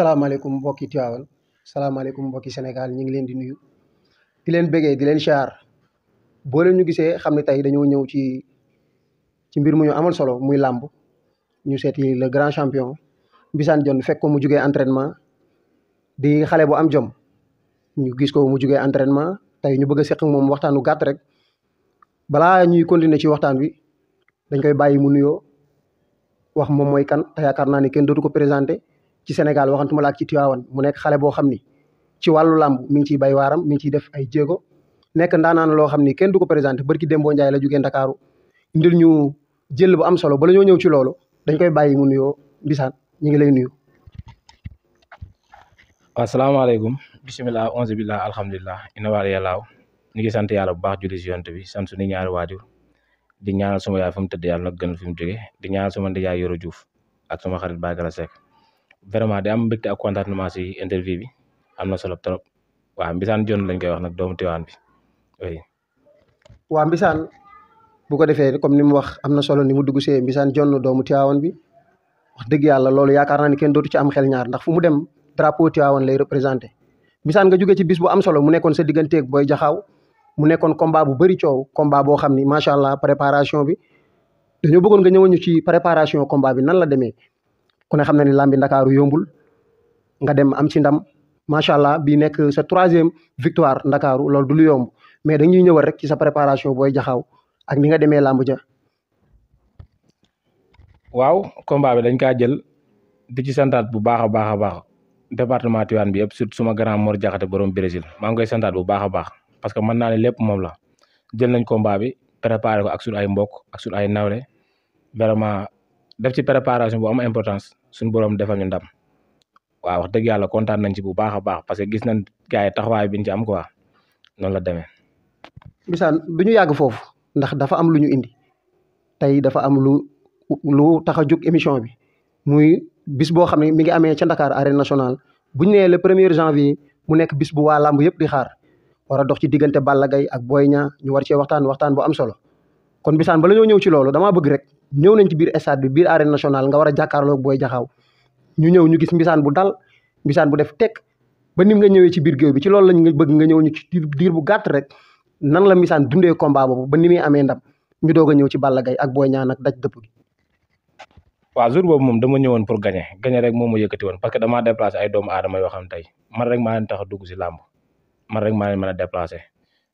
salaamaaleykum mbokki Tivaouane salaamaaleykum mbokki Sénégal ñu ngi leen di nuyu di leen bëggee di leen siyaar boo leen ñu gisee xam ne tey dañoo ñëw ci mbir mu ñu amal solo muy làmb ñu seeti le grand champion Mbissane Dione fekk ko mu jugee entraînement di xale bu am jom ñu gis ko mu jugee entraînement tey ñu bëgg a seq moom waxtaanu gàtt rek balaa ñuy continuer ci waxtaan wi dañ koy bàyyi mu nuyoo wax moom mooy kan te yaakaar naa ne kenn dootu ko présenté ci Sénégal waxantuma la ak ci Tivaouane mu nekk xale boo xam ni ci wàllu làmb mi ngi ciy bay waaram mi ngi ciy def ay jéego nekk ndaanaan loo xam ni kenn du ko présenté barki Dembo Ndiaye la jugee Ndakaaru indil ñu jël bu am solo bala ñoo ñëw ci loolu dañ koy bàyyi mu nuyoo Mbissane ñu ngi lay nuyu. waaw salaamaaleykum bisimilah onze billah alhamdulilah ina waal yàllaaw ñu ngi sant yàlla bu baax julli si yonent bi sant suñu ñaari waajur di ñaanal suma yaay fa mu tëdd yàlla nag gënal fi mu jógee di ñaanal suma ndijaay Yoro Diouf ak suma xarit Bagala Seck vraiment di am mbégte ak contentement si interview bi am na solo trop waaw Mbissane Dione lañ koy wax nag doomu Tivaouane bi oui. waa Mbissane bu ko defee comme ni mu wax am na solo ni mu dugg see Mbissane Dione doomu Tivaouane bi wax dëgg yàlla loolu yaakaar naa ni kenn dootu ci am xel ñaar ndax fu mu dem drapeau Tivaouane lay représenté Mbissane nga jóge ci bis bu am solo mu nekkoon sa digganteeg Boy Jaxaaw mu nekkoon combat bu bëri coow combat boo xam ni macha allah préparation bi dañoo bëggoon nga ñëwoon ñu ci préparation combat bi nan la demee ku ne xam na ni lambi Ndakaaru yombul nga dem am ci ndam macha allah bii nekk sa 3e victoire Ndakaaru loolu du lu yomb mais dañuy ñëwal rek ci sa préparation Boy Jaxaaw ak ni nga demee lamb ja. waaw combat bi dañ kaa jël di ci santaat bu baax a baax a baax département Tivaouane bi yëpp surtout suma grand Mor Jaxate borom Brésil maa ngi koy santaat bu baax a baax parce que mën naa ne lépp moom la jël nañ combat bi préparé ko ak suñu ay mbokk ak suñu ay nawle vraiment def ci préparation bu am importance suñu borom defal ñu ndam waaw wax dëgg yàlla kontaan nañ ci bu baax a baax parce que gis nañ gars yi taxawaay bi ñu ci am quoi noonu la demee. Mbissane du ñu yàgg foofu ndax dafa am lu ñu indi tey dafa am lu tax a jóg émission bi muy bis boo xam ne mi ngi amee ca Dakar arène nationale bu ñu nee le 1er janvier mu nekk bis bu waa làmb yëpp di xaar war a dox ci diggante Balla Gaye ak Boy Niang ñu war cee waxtaan bu am solo kon Mbissane bala ñoo ñëw ci loolu damaa bëgg rek ñëw nañ ci biir stade bi biir arène nationale nga war a jàkkaarloog Boy Jaxaaw ñu ñëw ñu gis Mbissane bu dal Mbissane bu def tekk ba nim nga ñëwee ci biir géew bi ci loolu lañ bëgg nga ñëw ñu ci diir bu gàtt rek nan la Mbissane dundee combat boobu ba ni muy amee ndam ñu doog a ñëw ci Balla Gaye ak Boy Niang nag daj dëpp gi. waaw jour boobu moom dama ñëwoon pour gagner rek moom ma yëkkati woon parce que damaa déplacé ay doomu aadama yoo xam tey man rek maa leen tax a dugg si làmb man rek maa leen mën a déplacé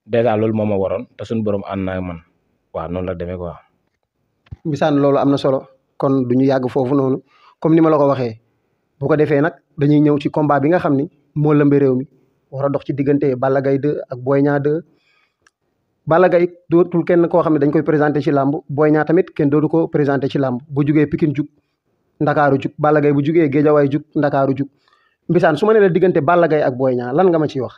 dèjà loolu moo ma waroon te suñu borom ànd naa man waaw noonu la demee quoi. Mbissane loolu am na solo kon du ñu yàgg foofu noonu comme ni ma la ko waxee bu ko defee nag dañuy ñëw ci combat bi nga xam ni moo lëmbe réew mi war a dox ci diggante Balla Gaye 2 ak Boy Niang 2 Balla Gaye dootul kenn koo xam ne dañ koy présenté ci làmb Boy Niang tamit kenn dootu ko présenté ci làmb bu jugee Pikine jug Ndakaaru jug Balla Gaye bu jugee Géejawaay jug Ndakaaru jug Mbissane su ma nee la diggante Balla Gaye ak Boy Niang lan nga ma ciy wax.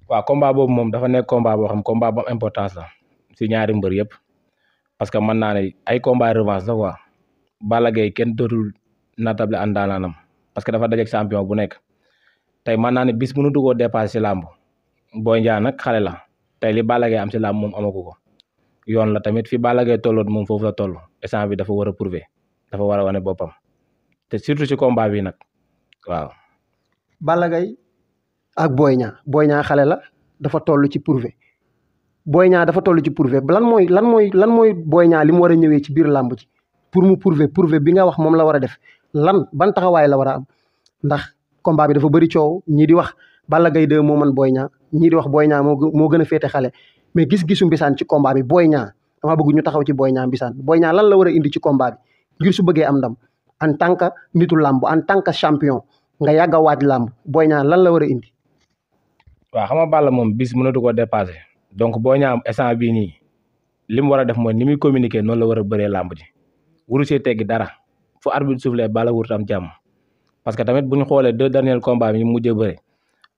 waaw combat boobu moom dafa nekk combat boo xam combat bu am importance la si ñaari mbër yëpp parce que mën naa ne ay combat revanche la quoi Balla Gaye kenn dootul natable àndaanaanam parce que dafa dajeeg champion bu nekk tey mën naa ne bis mënu dugoo dépassé si làmb Boy Niang nag xale la tey li Balla Gaye am si làmb moom amagu ko yoon la tamit fi Balla Gaye tolloon moom foofu la toll instant bi dafa war a prouver dafa war a wane boppam te surtout si combat bi nag waaw. Balla Gaye ak Boy Niang xale la dafa toll ci prouver Boy Niang dafa toll ci prouver lan mooy Boy Niang li mu war a ñëwee ci biir làmb ci pour mu prouver bi nga wax moom la war a def ban taxawaay la war a am ndax combat bi dafa bëri coow ñii di wax Balla Gaye 2 moo mën Boy Niang ñii di wax Boy Niang moo gën a féete xale mais gis-gisu Mbissane ci combat bi Boy Niang dama bëgg ñu taxaw ci Boy Niang Mbissane Boy Niang lan la war a indi ci combat bi ngir su bëggee am ndam en tant que nitu làmb en tant que champion nga yàgg a waaj làmb Boy Niang lan la war a indi. waaw xam nga Balla moom bis mënatu koo dépassé donc Boy Niang instant bii nii li mu war a def mooy ni muy communiquer noonu la war a bëree làmb ji wuru see teggi dara fu arbitre soufflé Balla wurut am jàmm parce que tamit bu ñu xoolee 2 derniers combats bi ñu mujjee bëre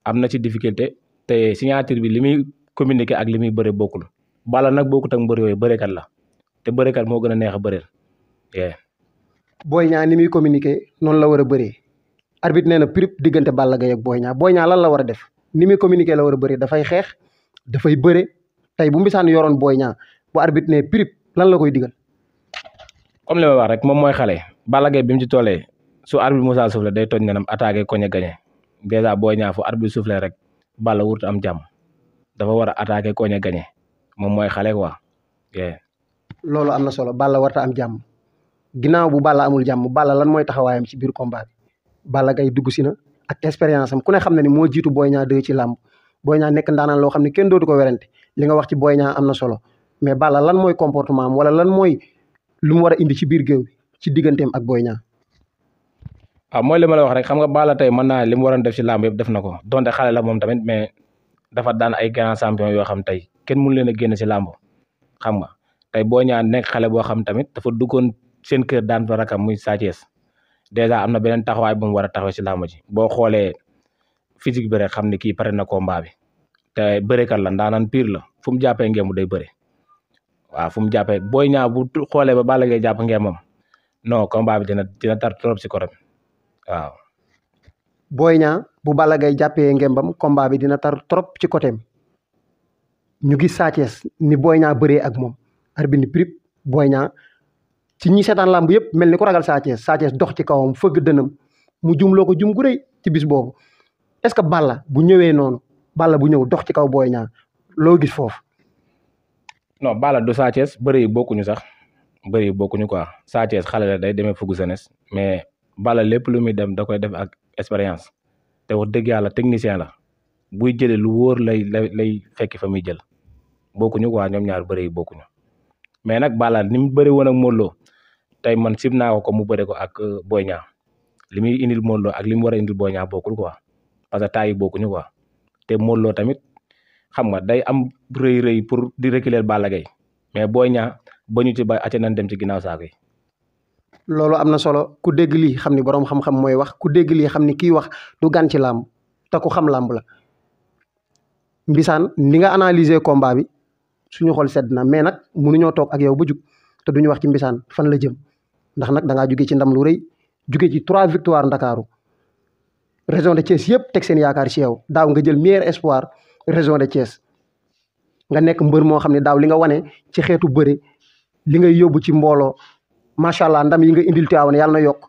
am na ci difficulté te signature bi li muy communiquer ak li muy bëre bokkul Balla nag bokkut ak mbër yooyu bërekat la te bërekat moo gën a neex a bëreel. Boy Niang ni muy communiquer noonu la war a bëree arbitre nee na prip diggante Balla Gaye ak Boy Niang lan la war a def ni muy communiquer la war a bëree dafay xeex dafay bëre tey bu Mbissane yoroon Boy Niang bu arbitre nee prip lan la koy digal. comme li ma wax rek moom mooy xale Balla Gaye bi mu ci tollee su arbitre bi musaa soufflé day toj nenam attaqué koñe gagné dèjà Boy Niang fu arbitre bi soufflé rek Balla wurtu am jàmm dafa war a attaqué koñe gagné moom mooy xale quoi. loolu am na solo Balla warta am jàmm ginnaaw bu Balla amul jàmm Balla lan mooy taxawaayam ci biir combat bi Balla Gaye dugg si na ak expérience am ku ne xam ne ni moo jiitu Boy Niang 2 ci làmb Boy Niang nekk ndaanaan loo xam ne kenn dootu ko werante li nga wax ci Boy Niang am na solo mais Balla lan mooy comportement am wala lan mooy lu mu war a indi ci biir géew bi ci digganteem ak Boy Niang. waaw mooy li ma la wax rek xam nga Balla tey mën naa li mu waroon def ci làmb yëpp def na ko donte xale la moom tamit mais dafa daan ay grand champion yoo xam tey kenn mënu leen a génn ci làmb xam nga tey Boy Niang nekk xale boo xam tamit dafa duggoon seen kër daan fa rakam muy Sa Thiès dèjà am na beneen taxawaay bu mu war a taxaw ci làmb ji boo xoolee physique bi rek xam ne kii pare na combat bi te bërekat la ndaanaan pire la fu mu jàppee ngeemu day bëre waaw fu mu jàppee Boy Niang bu xoolee ba Balla Gaye jàpp ngeemam non combat bi dina tar trop ci korom waaw. Boy Niang bu Balla Gaye jàppee ngembam combat bi dina tar trop ci côté ñu gis Sa Thiès ni Boy Niang bëree ak moom arbitre ni prip Boy Niang ci ñi seetaan làmb yëpp mel ni ku ragal Sa Thiès dox ci kawam fëgg dënam mu jumloo ko jum gu rëy ci bis boobu est-ce que Balla bu ñëwee noonu Balla bu ñëw dox ci kaw Boy Niang loo gis foofu. non Balla du Sa Thiès bëri yi bokkuñu sax bëri yi bokkuñu quoi Sa Thiès xale la day demee fukk jeunesse mais Balla lépp lu muy dem da koy def ak expérience te wax dëgg yàlla technicien la buy jëlee lu wóor lay fekki fa muy jël bokkuñu quoi ñoom ñaar bëri yi bokkuñu mais nag Balla ni mu bëri woon ak Modou Lo tey man sib naa ko mu bëri ko ak Boy Niang li muy indil Modou Lo ak li mu war a indil Boy Niang bokkul quoi parce que taay yi bokkuñu quoi te Modou Lo tamit xam nga day am rëy pour di reculer Balla Gaye mais Boy Niang ba ñu ci ba acca nañ dem ci ginnaaw saako yi. loolu am na solo ku dégg lii xam ni boroom xam-xam mooy wax ku dégg lii xam ni kii wax du gan ci làmb te ku xam làmb la Mbissane ni nga analyser combat bi suñu xol sedd na mais nag mënuñoo toog ak yow ba jug te duñu wax ci Mbissane fan la jëm ndax nag da ngaa jugee ci ndam lu rëy jugee ci 3 victoires Ndakaaru région de Thiès yëpp teg seen yaakaar ci yow daaw nga jël meilleur espoir région de Thiès nga nekk mbër moo xam ne daaw li nga wane ci xeetu bëre li ngay yóbbu ci mbooloo macha allah ndam yi nga indil Tivaouane yàlla na yokk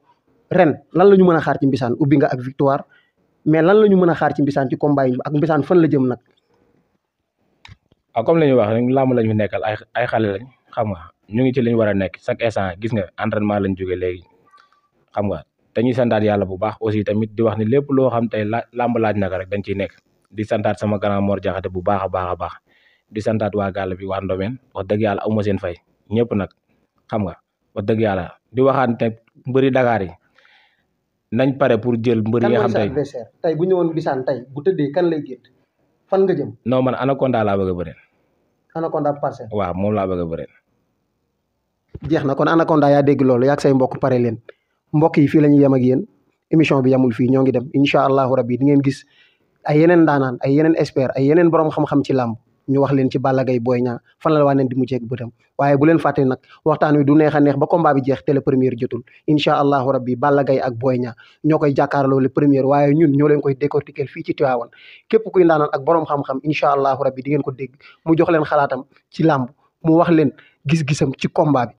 ren lan la ñu mën a xaar ci Mbissane ubbi nga ak victoire mais lan la ñu mën a xaar ci Mbissane ci combat yi ak Mbissane fan la jëm nag. waaw comme la ñuy wax rek làmb lañu nekkal ay xale lañ xam nga ñu ngi ci li ñu war a nekk chaque instant gis nga entraînement lañ jógee léegi xam nga dañuy santaat yàlla bu baax aussi tamit di wax ni lépp loo xam tey làmb laaj naka rek dañ ciy nekk di santaat sama grand Mor Jaxate bu baax a baax di santaat waa gàll bi waa Ndomeen wax dëgg yàlla amu ma seen fay ñëpp nag xam nga wax dëgg yàlla di waxaat te mbëri Dakar yi nañ pare pour jël mbëri yi nga xam tey bu ñëwoon Mbissane tey bu tëddee kan lay gétt fan nga jëm. non man Anaconda laa bëgg a bëreel. Anaconda Parcelles. waaw moom laa bëgg a bëreel. jeex na kon Anaconda yaa dégg loolu yaag say mbokk pare leen mbokk yi fii la ñuy yem ak yéen émission bi yamul fii ñoo ngi dem incha allahu rabbi di ngeen gis ay yeneen ndaanaan ay yeneen expert ay yeneen borom xam-xam ci làmb ñu wax leen ci Balla Gaye Boy Niang fan la waa neen di mujjee ak bëtam waaye bu leen fàtte nag waxtaan wi du neex a neex ba combat bi jeex te le premier jotul incha allahu rabbi Balla Gaye ak Boy Niang ñoo koy jàkkaarloo le premier waaye ñun ñoo leen koy décortiquer fii ci Tivaouane képp kuy ndaanaan ak borom xam-xam incha allahu rabbi di ngeen ko dégg mu jox leen xalaatam ci làmb mu wax leen gis-gisam ci combat bi